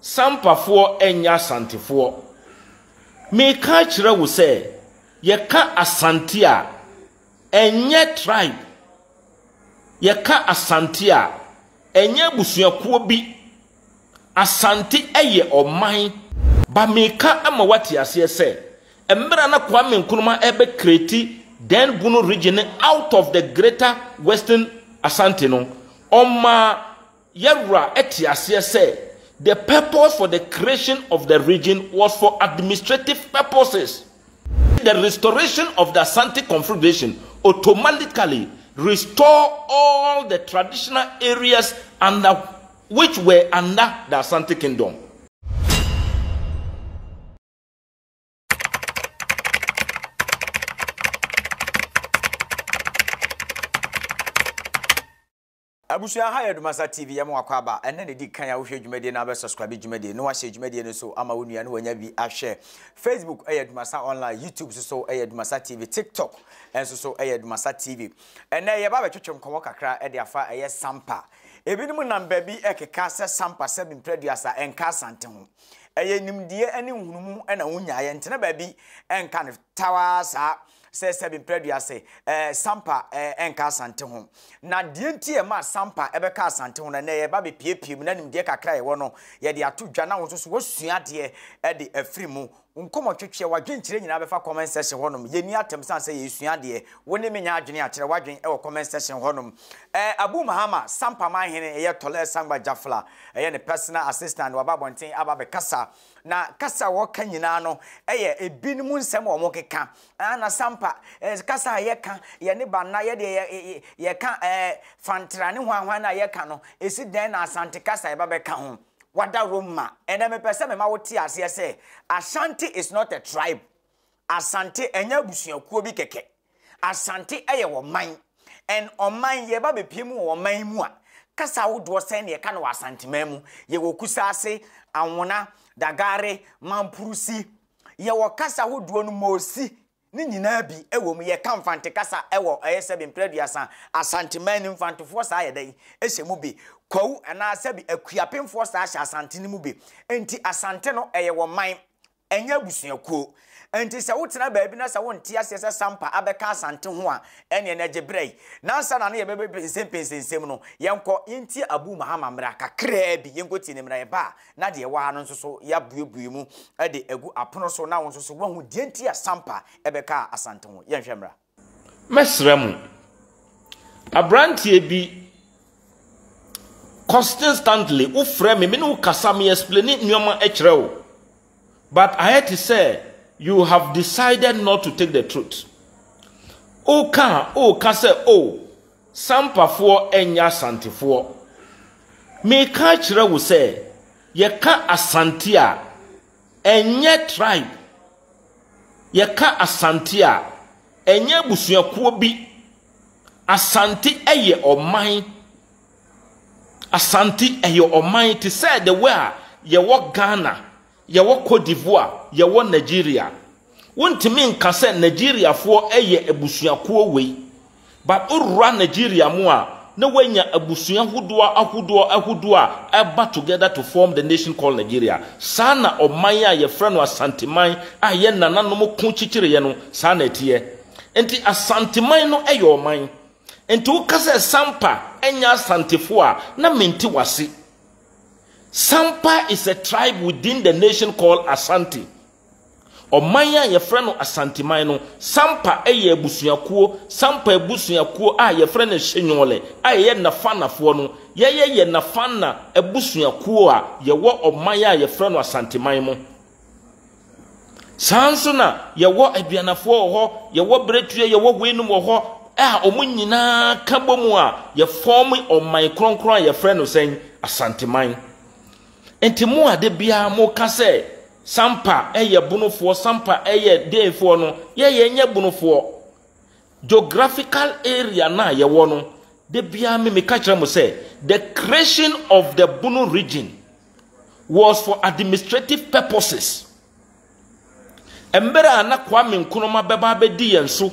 Sampafoɔ nyɛ Asantefoɔ. Meka akyerɛ wo sɛ, yɛka Asante a, ɛnyɛ tribe. Yɛka Asante a, ɛnyɛ abusuakuo bi. Asante yɛ ɔman. Ba meka ama woate aseɛ sɛ, mmerɛ a na Kwame Nkrumah ɛrebɛ create then Bono region no out of the greater western Asante no, ɔmaa Yɛwura te aseɛ sɛ the purpose for the creation of the region was for administrative purposes. The restoration of the Asante Confederation automatically restore all the traditional areas under which were under the Asante Kingdom. Abusua ha yɛ Dumasa TV yɛma wakɔ aba ɛnɛ na ɛdi kan a wohwɛ dwumadie no abɛ subscribe dwumadie na wahyɛ dwumadie no so ama wo nua no wanya bi ahwɛ. Facebook ɛyɛ Dumasa online, YouTube nso so ɛyɛ Dumasa TV, TikTok nso so ɛyɛ Dumasa TV. Ɛnɛ yɛba abɛtwetwe nkɔmmɔ kakra ɛde afa ɛyɛ Sampa. Ebinom nam baabi ɛkeka sɛ Sampa sɛbi mprɛduasa ɛnka Asante ho. Ɛyɛ nimdeɛ ne nhunumu na wonyaeɛ ntena baabi ɛnka no tawaa saa. Sɛ sɛbi mprɛduase, eh, Sampa eh, ɛnka Asante ho. Na deɛ nti a ɛmaa Sampa ɛbɛka Asante ho no, ɛnnɛ yɛreba abɛpiepie mu na nimdeɛ kakra a yɛwɔ no, yɛde ato dwa na wo nso so woasua adeɛ de afiri mu. Wo nkɔmmɔtwetweɛ, w'adwenkyerɛ nyinaa bɛfa comment section hɔnom. Yɛnni atɛm sane sɛ yɛresua adeɛ. Wo ne me nyɛ adwene a, kyerɛ w'adwene wɔ comment section hɔnom. Eh, Abu Mahama, Sampa manhene, ɛyɛ Tɔlɛ Sangba Jafla, ɛyɛ ne personal assistant, waba abɔnten aba abɛkasa. Na kasa a wɔka nyinaa no yɛ ebinom nsɛm a wɔkeka. Ah, na sampa, eh, kasa a yɛka, yɛne banna, yɛdeɛ yɛ, yɛ, yɛka eh, fantra ne hwanhwan no a yɛka no, ɛsi dɛn na Asante kasa ɛba bɛka ho? Wada Roma. Ɛnɛ mepɛ sɛ mema wote aseɛ sɛ Ashanti is not a tribe. Asante ɛnyɛ abusuakuo bi kɛkɛ. Asante yɛ ɔman and ɔman yɛba bɛpie mu wɔ ɔman mu a, kasa ahodoɔ sɛn na yɛka no wɔ Asanteman mu? Yɛwɔ Kusaase, Anwona, Dagare, Mampurusi. Yɛwɔ kasa ahodoɔ no Mosi ne nyinaa bi wɔ mu. Yɛka Mfante kasa wɔ ɛyɛ sɛbi mprɛ aduasa Asanteman no Mfantefoɔ saa yɛ dɛn hyɛ mu bi. Kwawu anaa sɛbi Akuapemfoɔ saa hyɛ Asante no mu bi. Nti Asante no ɛyɛ ɔman. Ɛnyɛ abusuakuo. Enti sɛ wotena baabi na sɛ wonte aseɛ sɛ Sampa abɛka Asante ho a, ɛneɛ na gye berɛ yi. Na ansa na na yɛbɛbɛpɛnsɛmpɛnsɛ nsɛm no, yɛnkɔ, yɛntie Abu Mahama mmra kakraa bi, yɛnkɔtie ne mmra. Yɛba a, na deɛ ɛwɔ ha no nso so yɛabuebue mu de agu apono so na wo nso so woahu deɛ nti a Sampa bɛkaa Asante ho. Yɛnhwɛ mmra. Mɛsrɛ mo, aberanteɛ bi constantly wofrɛ me, me ne wo kasa, me explain nneɛma kyerɛ wo. But ayɛ te sɛ you have decided not to take the truth. Woka a, woka sɛ oh, Sampafoɔ nyɛ Asantefoɔ. Meka akyerɛ wo sɛ, yɛka Asante a, ɛnyɛ tribe. Yɛka Asante a, ɛnyɛ abusuakuo bi. Asante yɛ ɔman. Asante yɛ ɔman te sɛ the way a yɛwɔ Ghana, yɛwɔ Cote d'Ivoire, yɛwɔ Nigeria. Wontumi nka sɛ Nigeriafoɔ yɛ abusuakuo wei. But wowura Nigeria mu a, na woanya abusua hodoɔ ahodoɔ ahodoɔ a ɛba together to form the nation called Nigeria. Saa na ɔman a yɛfrɛ no Asanteman a yɛn nananom ko kyekyereeɛ no, saa na ɛteɛ. Nti Asanteman no yɛ ɔman. Nti woka sɛ Sampa nyɛ Asantefoɔ a, na mente w'ase. Sampa is a tribe within the nation called Asante. Ɔman a yɛfrɛ no Asanteman no, Sampa yɛ abusuakuo, Sampa abusuakuo a yɛfrɛ no Hyenyɔle a ɛyɛ Nafanafoɔ no, yɛyɛ yɛ Nafana abusuakuo a yɛwɔ ɔman a yɛfrɛ no Asanteman mu. Saa nso na yɛwɔ Aduanafoɔ wɔ hɔ, yɛwɔ Beretue, yɛwɔ weinom wɔ hɔ a wɔn nyinaa ka bɔ mu a yɛfɔɔme ɔman kronkron a yɛfrɛ no sɛn? Asanteman. Nti mo a da biara moka sɛ Sampa yɛ bonofoɔ, Sampa yɛ denfoɔ no, yɛ yɛn nyɛ bonofoɔ. Geographical area no a yɛwɔ no, da biara me meka kyerɛ mo sɛ, the creation of the Bono region was for administrative purposes. Mmerɛ a na Kwame Nkrumah bɛba abɛdi yɛn so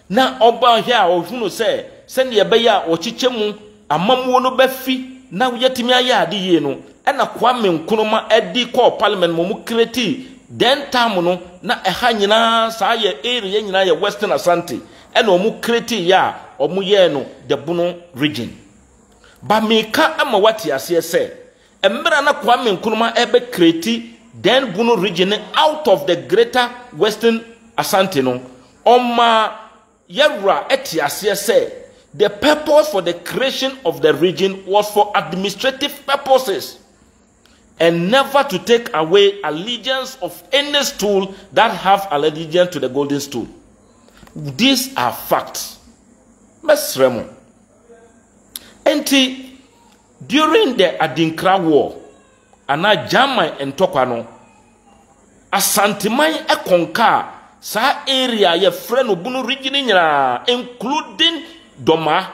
na ɔba hwɛ a ɔhunu sɛ sɛdeɛ ɛbɛyɛ a ɔkyekyɛ mu amammuo no bɛfi. na yɛatumi ayɛ ade yie no, ɛna Kwame Nkrumah de kɔɔ parliament ma wɔn create then time no na ɛha nyinaa saa yɛ area nyinaa yɛ Western Asante ɛna wɔn create yɛ a wɔn yɛɛ no the Bono region. Ba meka ama wate aseɛ sɛ mmerɛ na Kwame Nkrumah ɛbɛ create then Bono region out of the greater Western Asante no, ɔmaa Yɛwura te aseɛ sɛ the purpose for the creation of the region was for administrative purposes and never to take away allegiance of any stool that have allegiance to the golden stool. These are facts. Mɛsrɛ mo. Enti, during the Adinkra War, anaa German ntɔkwa no, Asanteman kɔnkaa saa area a yɛfrɛ no Bono region no nyinaa including Dɔmaa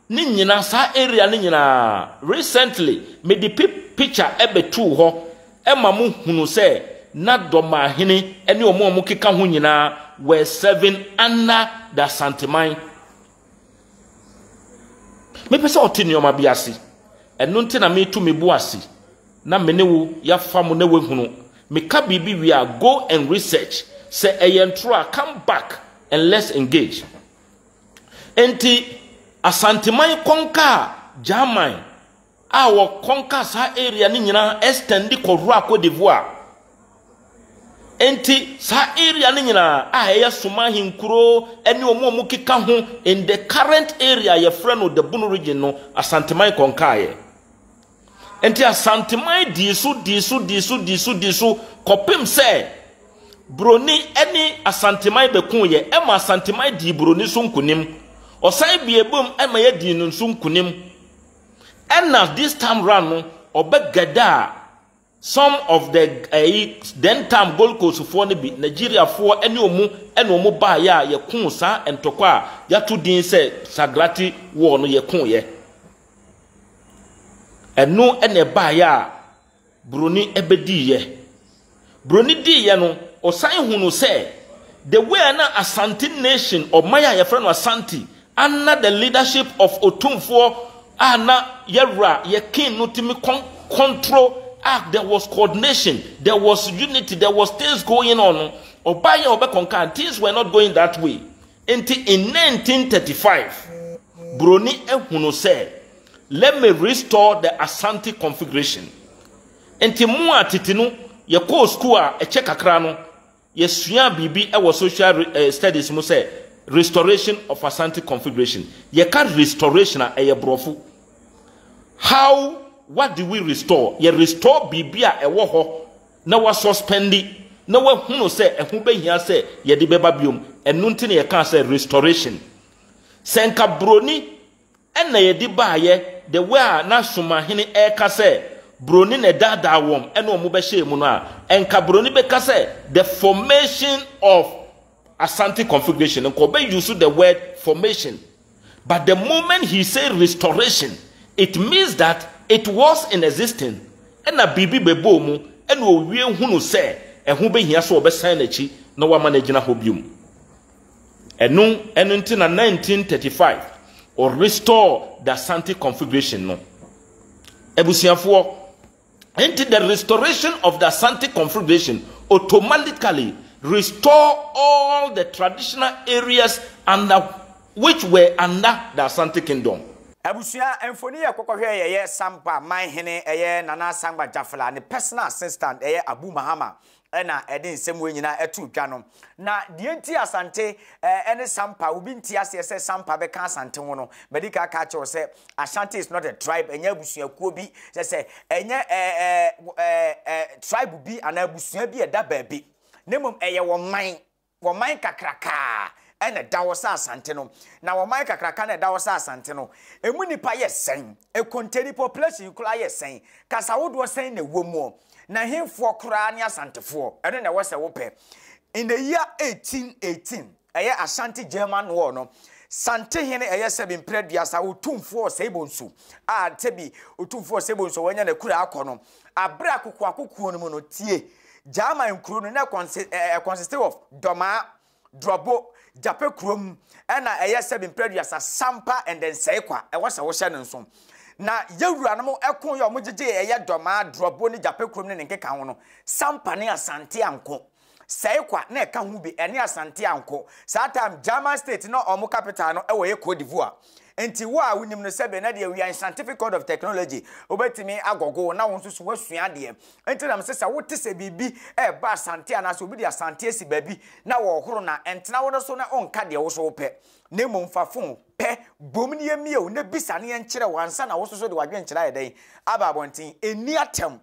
ne nyinaa saa area no nyinaa. Recently mede picture bɛtuu hɔ ma mo hunu sɛ na Dɔmaahene ne wɔn a wɔkeka ho nyinaa were serving under the Asanteman. Mepɛ sɛ ɔte nneɛma bi ase. Ɛno nti na metu me bo ase na me ne wo yɛafa mu na woahunu. Meka biribi wie a, go and research. Sɛ ɛyɛ ntoro a, come back and let's engage. Enti Asanteman kɔnkaa German a wɔkɔnkaa saa area no nyinaa extend kɔwura Cote d'Ivoire. Enti saa area no nyinaa a ɛyɛ Soma ahenkuro ne wɔn a wɔkeka ho in the current area yɛfrɛ no the Bono region no, Asanteman kɔnkaeɛ. Enti Asanteman dii so dii so dii so dii so dii so kɔpem sɛ Buroni ne Asanteman bɛkoeɛ ɛma Asanteman dii Buroni so nkonim. Ɔsan bie bom ɛma yɛdii no nso nkonim. Ɛna this time round no ɔbɛgɛdaa some of the ɛyi then time Gold Coast foɔ no bi, Nigeriafoɔ ɛne ɔmo ɛna ɔmo baeɛ a yɛkoo saa ntɔkwa a yɛato din sɛ Sagrati War no yɛkoeɛ. Ɛno na ɛbaeɛ a Buroni bɛdiiɛ. Buroni diiɛ no, ɔsan hunuu sɛ the way a na Asante nation, ɔman a yɛfrɛ no Asante, under the leadership of Otumfoɔ a na yɛwura yɛ king no tumi control a there was coordination, there was unity, there was things going on no, ɔbaeɛ a ɔbɛkɔnka things were not going that way. Nti in 1935, Buroni hunu sɛ let me restore the Asante configuration. Nti mo a tete no yɛkɔɔ sukuu a ɛkyɛ kakra no, yɛsuaa biribi wɔ social eh, studies mu sɛ restoration of Asante configuration. Yɛka restoration a ɛyɛ borɔfo. How, what do we restore? Yɛ restore biribi a ɛwɔ hɔ na wɔasɔspɛnde na wɔahunu sɛ ɛho bɛhia sɛ yɛde bɛba biom. Ɛno nti na yɛkaa sɛ restoration. Sɛ nka buroni na yɛde baayɛ the way a na Somahene ɛreka sɛ buroni na ɛdaadaa wɔn ɛna wɔn bɛhyɛɛ mu no a, nka buroni bɛka sɛ the formation of Asante configuration, nka ɔbɛ use the word formation. But the moment he say restoration, it means that it was in existing, ɛna biribi bɛbɔɔ mu, ɛna owie hunu sɛ ɛho bɛhia sɛ ɔbɛsan n'akyi na wama no agyina hɔ biom. Ɛno ɛno nti na 1935 ɔ restore the Asante configuration no. Abusuafoɔ, Nti the restoration of the Asante Confederation automatically restore all the traditional areas under which were under the Asante Kingdom. Abusua mfoni yɛ kɔkɔhwɛ yɛyɛ Sampa man hene ɛyɛ Nana Sangba Jafla ne personal assistant ɛyɛ Abu Mahama na ɛde nsɛm wei nyinaa ɛtoo dwa no. Na deɛ nti Asante ɛne Sampa, obi nte aseɛ sɛ Sampa bɛka Asante ho no, madi kan aka akyerɛ wo sɛ Ashanti is not a tribe, ɛnyɛ abusuakuo bi, kyerɛ sɛ ɛnyɛ ɛɛ tribe bi anaa abusua bi a ɛda baabi, na mmom ɛyɛ wɔn man. Wɔman kakraka na ɛda hɔ sɛ Asante no. Na wɔman kakraka na ɛda hɔ sɛ Asante no, emu nnipa yɛ sɛn? Ɛkontani population koraa yɛ sɛn? Kasa ahodoɔ sɛn na ɛwɔ muɔ? Na hefoɔ koraa ne Asantefoɔ? Ɛno na ɛwɔ sɛ wopɛ. In the year 1818, ɛyɛ Ashanti German War no, Santehene ɛyɛ sɛbi mprɛ aduasa Otumfoɔ Osei Bonsu a sɛbi Otumfoɔ Osei Bonsu a wanya n'akura akɔ no, Bere a kokoako kuo no mu no, tie, German nkuro no na ɛconsiste of Dɔmaa, Drɔbo, Gyapɛ kurom, ɛna ɛyɛ sɛbi mprɛ aduasa, Sampa and Nsɛekwa, ɛwɔ sɛ wohyɛ no nso. Na yɛwuranom ɛko yɛ ɔmo gyegye ɛyɛ Dɔmaa, Drɔbo ne Gyapɛ kurom ne ne nkeka ho no, Sampa ne Asante anko. Sɛe kwa na ɛka ho bi ɛne Asante anko. Saa time German state na ɔmo capital no ɛwɔ yɛ Cote d'Ivoire. Nti wo a wonim no sɛbe na deɛ we are in scientific code of technology wobɛtumi agɔgo na wo nso so woasua adeɛ. Nti na mese sɛ wote sɛ biribi ɛreba Asante anaasɛ obi de Asante asi baabi na wɔhoro no a, ɛntena wo no so na wonka deɛ wo so wopɛ. Na mmom fa fon pɛ bom na yɛmmie wo na bisa na yɛnkyerɛ wo ansa na wo nso so de w'adwenkyerɛ ayɛ dɛn aba abɔnten. Ɛnni atɛm.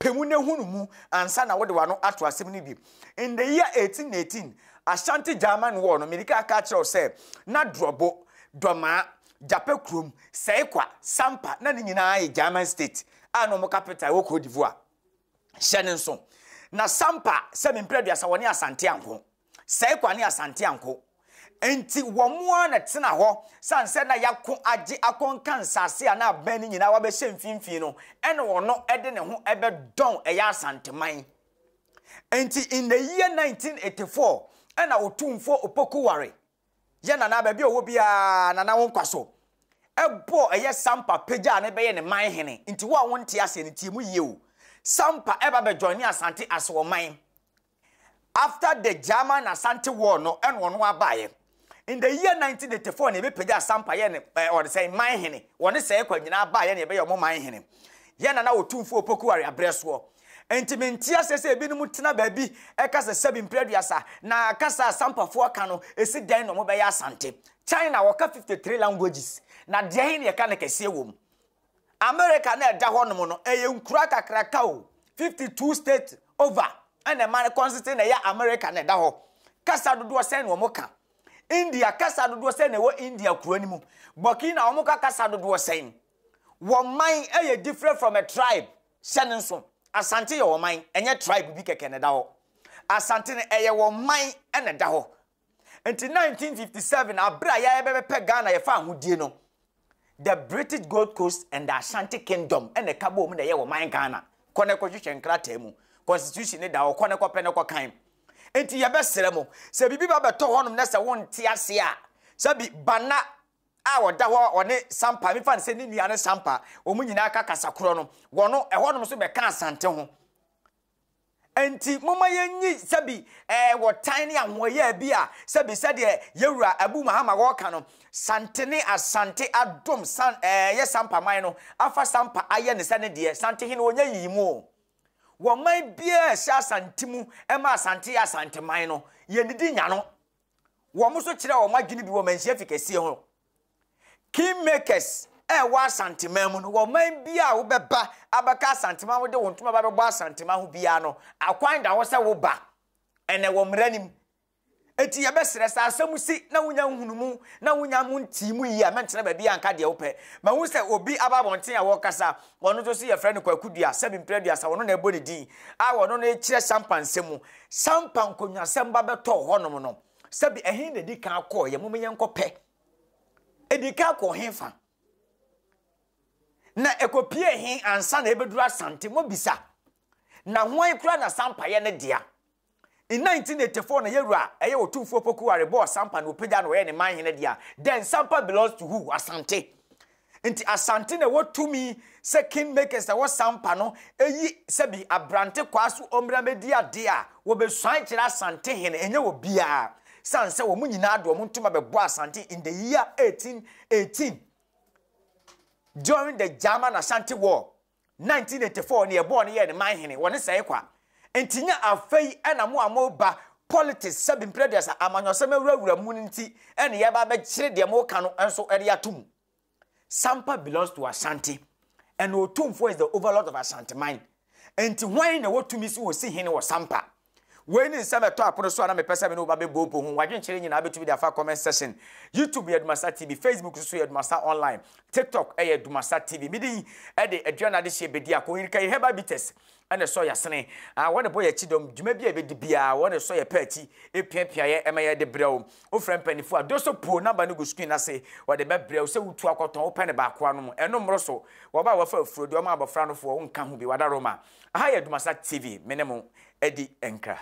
Pɛ mu na hunu mu ansa na wode w'ano ato asɛm no bi. In the year 1818, Ashanti German War no, mede ka aka akyerɛ wo sɛ na Drobo, Dɔmaa, Gyapɛ kurom, Sɛekwa, Sampa, na ne nyinaa yɛ German state a na wɔn capital wɔ Cote d'Ivoire. Hyɛ no nso. Na Sampa, sɛ me mprɛ aduasa, wɔne Asante anko. Sɛekwa ne Asante anko. Enti wɔn ara na ɛtena hɔ sane sɛ na yɛako agye akɔnka nsase a na abɛn no nyinaa wabɛhyɛ mfimfini no, ɛna ɔno de ne ho bɛdɔn ɛyɛ Asanteman. Enti in the year 1984 ɛna Otumfoɔ Opoku Ware, yɛ nana baabi a ɔwɔ biara nana wo nkwa so, ɛbɔɔ ɛyɛ Sampa pagyaa no bɛyɛ ne man hene. Nti wo a wonte aseɛ no tie mu yie o. Sampa ɛba bɛ joine Asante as ɔman. After the German Asante war no ɛna ɔno abaeɛ. In the year 1984 na yɛbɛpagyaa Sampa yɛ ne ɛɛ ɔde sɛn man hene. Wɔne Sɛɛkwa nyinaa baeɛ na yɛbɛyɛ ɔmo man hene. Yɛ nana Otumfoɔ Opoku Ware abrɛ soɔ. Nti mente aseɛ sɛ ebinom tena baabi ɛka sɛ sɛbi mprɛ aduasa na kasa a Sampafoɔ ka no ɛsi dɛn na ɔmo bɛyɛ Asante. China wɔka 53 languages na deɛ he na yɛka no kɛseɛ wɔ mu. America na ɛda hɔ nom no, ɛyɛ nkura kakraka o, 52 state over ɛna ɛma no consist na ɛyɛ America na ɛda hɔ. Kasa dodoɔ sɛn na wɔn ka? India kasa dodoɔ sɛn na ɛwɔ India kuro no mu? Burkina wɔn ka kasa dodoɔ sɛn? Wɔn man ɛyɛ different from a tribe. Hyɛ no nso, Asante yɛ wɔn man, ɛnyɛ tribe bi kɛkɛ na ɛda hɔ. Asante no ɛyɛ wɔn man ɛna ɛda hɔ. Nti 1957 abere a yɛbɛbɛpɛ Ghana yɛfa ahodie no, the British Gold Coast and the Ashanti Kingdom ɛna ɛka bɔɔ mu na ɛyɛ ɔman Ghana. Kɔ na kɔhwehwɛ nkrataa mu. Constitution ne da hɔ, kɔ na kɔpɛ na kɔkan. Nti yɛbɛsrɛ mo, sɛ biribi ba bɛtɔ hɔnom na sɛ wonte ase a, sɛbi Bana a ɔda hɔ a ɔne Sampa, mefa no sɛ ne nua ne Sampa, wɔn nyinaa ka kasa korɔ no, wɔno ɛhɔnom nso bɛka Asante ho. Enti momma yɛnyi sɛbi ɛɛ wɔtan ne ahoɔyaa bi a sɛbi sɛdeɛ yɛwura Abu Mahama wɔɔka no, Sante ne Asante adom san ɛɛ yɛ Sampa man no afa Sampa ayɛ ne sɛ ne deɛ. Sante hene ɔnyɛ yiyimu o. Wɔ man biara a ɛhyɛ Asante mu ɛma Asante yɛ Asante man no, yɛnnidi nya no. Wɔn nso kyerɛ wɔn adwene bi wɔ Manhyia Fikɛsie ho. Kingmakers a ɛwɔ Asanteman mu no, wɔ ɔman biara a wobɛba abɛka Asanteman wode wo ntoma ba bɛbɔ Asanteman ho biara no, akwan da hɔ sɛ woba. Ɛnɛ wɔ mmara no mu. Enti yɛbɛsrɛ sɛ asɛm si na wonya nhunumu na wonya mu ntii mu yie a, mɛntena baabi a nka deɛ wopɛ. Mahu sɛ obi aba abɔnten a wɔrekasa, ɔno nso so yɛfrɛ no Kwaku Dua, sɛbi mprɛ aduasa, ɔno na ɛbɔ ne din, a ɔno no rekyerɛ Sampa nsɛm mu. Sampa nkonnwasɛm ba bɛtɔɔ hɔnom no, sɛbi ɛhe na ɛdi kan kɔeɛ? Mom yɛnkɔpɛ. Ɛdii kan kɔɔ hefa? Na ɛkɔpie he ansa na ɛbɛduru Asante? Mobisa. Na hwan koraa na Sampa yɛ ne dea? In 1984 na yɛwura ɛyɛ Otumfoɔ Opoku Ware bɔɔ Sampa na ɔpagyaa no ɔyɛɛ ne man hene dea. Then Sampa belongs to who? Asante. Nti Asante na ɛwɔ tumi sɛ king makers a ɛwɔ Sampa no ɛyi sɛbi Abrante Kwaa so ɔmmra mmɛdi adeɛ a wɔbɛsuan kyerɛ Asante hene ɛnyɛ obiara sane sɛ wɔn nyinaa de wɔn ntoma bɛbɔ Asante in the year 1818 during the German Ashanti War 1984 ne ɛbɔɔ no yɛɛ ne man hene wɔne sɛe kwa. Nti nyɛ afei ɛna mo a moba politics sɛbi mprɛ aduasa amanyɔsɛm awurawura mu no nti ɛne yɛba abɛkyere deɛ moka no nso ɛde ato mu. Sampa belongs to Ashanti and Otumfoɔ is the overlord of Ashantiman. Nti hwan na ɛwɔ tumi sɛ ɔsi hene wɔ Sampa? Wei ne nsɛm ɛtɔ apono so a na mepɛ sɛ me ne wo ba bɛbooboo ho. W'adwenkyerɛ nyinaa bɛtumi de afa comment section. YouTube yɛ Dumasa TV, Facebook nso so yɛ Dumasa Online, TikTok yɛ Dumasa TV. Me din de Aduana Adehyeɛ Bediako. Nhirikayi Herbal Bitters na ɛsɔ yɛasene. Ah, wɔn na ɛbɔ yɛn akyi dɔm. Dwuma bi a yɛbɛdi biara, wɔn na ɛsɔ yɛn pɛ akyi, ɛpiapia yɛn ɛma yɛde brɛ wo. Wofrɛ mpanimfoɔ a, doso puo, namba no gu screen no ase, wɔde bɛbrɛ wo sɛ wotu akɔtɔn, wopɛ no baako anom. Ɛno mmoro so. Wɔba a wɔfa afuro deɛ wɔma abɔfra no foɔ, wonka ho bi. Wada Roma. Aha yɛ Dumasa TV, me ne mo adi nkra.